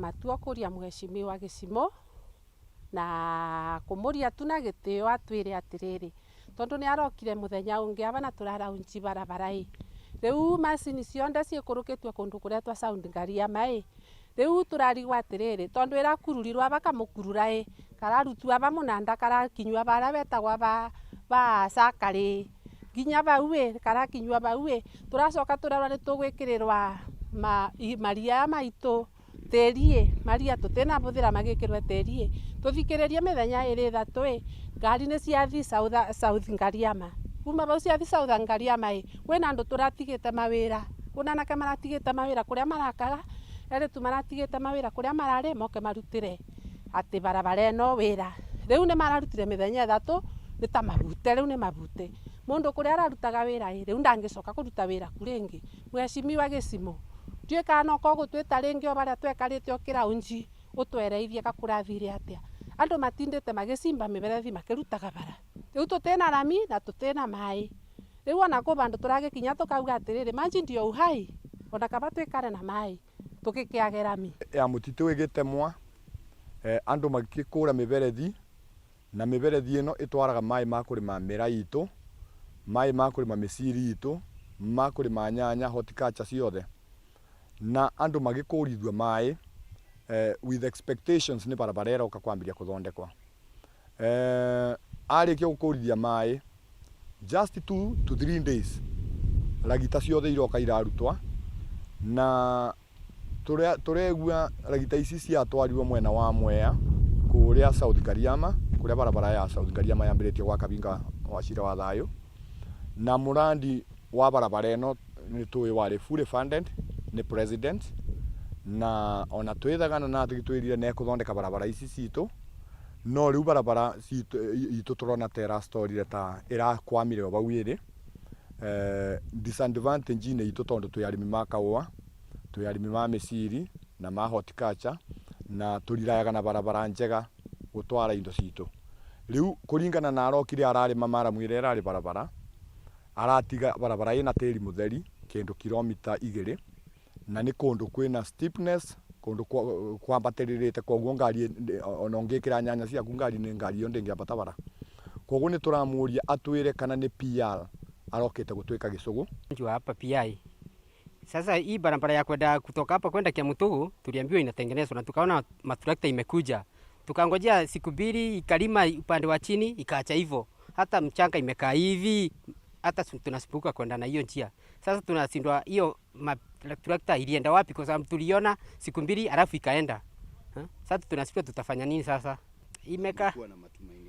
Matua kuria mheshimiwa Gĩcimo na kumuria tu na gĩtĩo atwĩre atĩrĩrĩ, tondu nĩ arokire mũthenya ũngĩ aba na tũraraunji barabara ĩ, rĩu macini cionde ciĩkũrũkĩtue kũndũ kũretwa Sound Ngariama ĩ, rĩu tũrarigwo atĩrĩrĩ, tondu ĩrakururirwo aba kamũkurura ĩ, kararutua aba mũnanda karakinyua baria betagwa ba Sakarĩ, nginya bau ĩ, karakinyua bau ĩ, tũracoka tũrerwo nĩ tũgwĩkĩrĩrwa maria maitũ tĩri ĩ, maria tũtinabũthĩra magĩkĩrwe tĩri ĩ, tũthikĩrĩrie mĩthenya ĩrĩ ĩthatũ ĩ, ngari nĩ ciathi South Ngariama, kuma bau ciathi South Ngariama ĩ, kwĩna andũ tũratigĩte mawĩra, kwĩna anake maratigĩte mawĩra kũrĩa marakaga, erĩtu maratigĩte mawĩra kũrĩa mararĩ moke marutĩre atĩ barabara ĩno wĩra. Rĩu nĩ mararutire mĩthenya 3 nĩ ta mabute, rĩu nĩ mabute. Mũndũ kũrĩa ararutaga wĩra ĩ, rĩu ndangĩcoka kũruta wĩra ku rĩngĩ. Mheshimiwa Gĩcimo, ndiũĩ kana no korwo ũgũtwĩta rĩngĩ o barĩa twekarĩte o kĩraunji ũtwereithie gakũrathire atĩa. Andũ matindĩte magĩcimba mĩberethi makĩrutaga bara. Rĩu tũtina rami na tũtina maĩ. Rĩu ona kwĩ bandũ tũragĩkinya tũkauga atĩrĩrĩ, maji ndio uhai, ona kaba twĩkare na maĩ tũgĩkĩage rami. Ya mũtitũ ĩgĩtemwa, andũ magĩkũra mĩberethi, na mĩberethi ĩno ĩtwaraga maĩ ma kũrĩma mĩra itũ, maĩ ma kũrĩma mĩciri itũ, ma kũrĩma nyanya, horticulture ciothe. Na andũ magĩkũrithua maĩ, with expectations nĩ barabara ĩroka kwambĩrĩria kũthondekwa. Arĩkia gũkũrithia maĩ, just 2 to 3 days ragita ciothe iroka irarutwa, na tũregua ragita ici ciatwarirwo mwena wa Mwea kũrĩa South Ngariama, kũrĩa barabara ya South Ngariama yambĩrĩtie gwa Kabinga wa Cira wa Thayũ, na mũrandi wa barabara ĩno nĩ tũĩ warĩ fully funded nĩ president, na ona twĩthagana na atwĩrire nĩ ekũthondeka barabara ici citũ, no rĩu barabara citũ itũ tũrona ta ĩrastorire ta ĩrakwamire o bau ĩrĩ. Disadvantage-inĩ itũ tondũ twĩ arĩmi ma kahũa, twĩ arĩmi ma mĩciri na ma horticulture, na tũrirayaga na barabara njega gũtwara indo citũ. Rĩu kũringana na arokire ararĩma maramu ĩrĩa ĩrarĩ barabara, aratiga barabara ĩna tĩri mũtheri kĩndũ kilomita 2, na nĩ kũndũ kwĩna steepness, kũndũ kwambatĩrĩrĩte, koguo ngari ona ũngĩkĩra nyanya ciaku ngari-inĩ, ngari ĩyo ndĩngĩambata bara. Koguo nĩ tũramũria atwĩre kana nĩ PR arokĩte gũtwĩka gĩcũgũ. Wa hapa PI. Sasa hii barabara ya kwenda kutoka hapa kwenda Kiamutugu tuliambiwa inatengenezwa na tukaona matrakta imekuja. Tukangojea siku 2 ikalima upande wa chini ikaacha hivyo. Hata mchanga imekaa hivi, hata tunasipuka kwenda na hiyo njia. Sasa tunashindwa hiyo matrakta ilienda wapi, kwa sababu tuliona siku 2 alafu ikaenda. Sasa tunashindwa tutafanya nini sasa? Imekaa